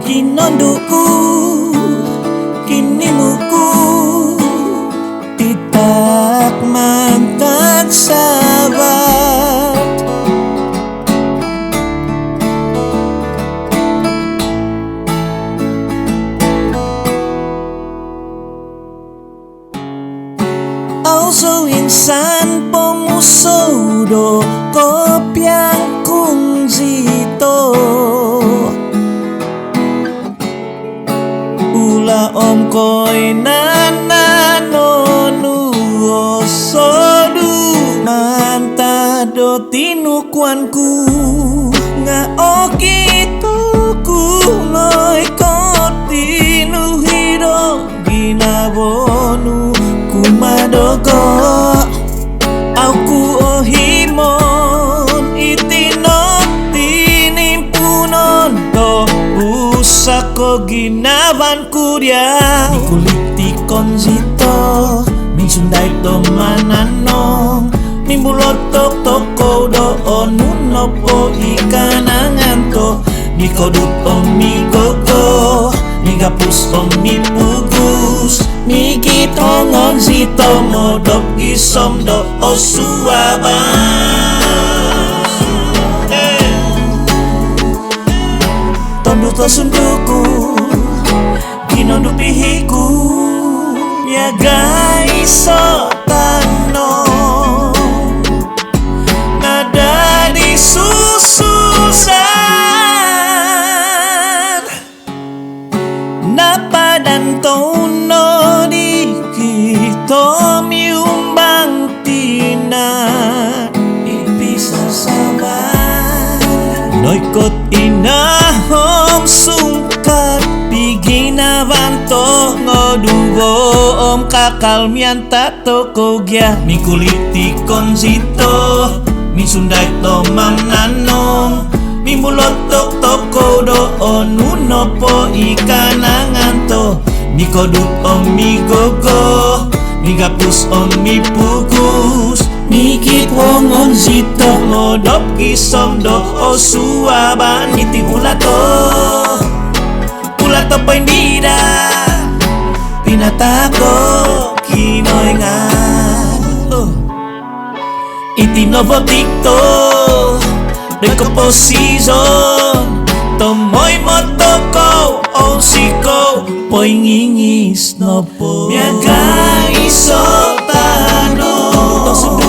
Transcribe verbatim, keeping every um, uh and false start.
Kinondu ku, kinimu ku, titak mantad Sabat. Au zou insan pomusou do kopiang kung zito. Ula om koinanan onu osodu mantad do tinukuan ku nga okito ku moi ko tinuhi do ginavo nu kumaa dogo. Au ku ohimon iti no tinimpuunon do pusako ginavan ku dia. Mikuliti kon zito, minsundai do mananong, mimbulot tokou do onu nopo i kanangan to. Mikodut om migogo, migapus om mipugus, migit hongon zito modop gisom do osuaban. Tondu tosundu ku, kinondu pihi ku, miaga iso tano nadadi susuzan. Napadan tou no di kito miumbang tina i pisasaban. Noikot ina om sungkad piginavan to ngoduvo om kakal miantad tokou gia. Mikuliti kon zito, minsundai do mananong, mimbulot tokou do onu nopo i kanangan to. Mikodut om migogo, migapus om mipugus, migit hongon zito modop gisom do osuaban. Iti ula to, ula to poindida, pinatahak do Kinoingan. Iti no votik to doi koposizon, tomoimo tokou om sikou poingingis nopo. Miaga iso tano. Tosundu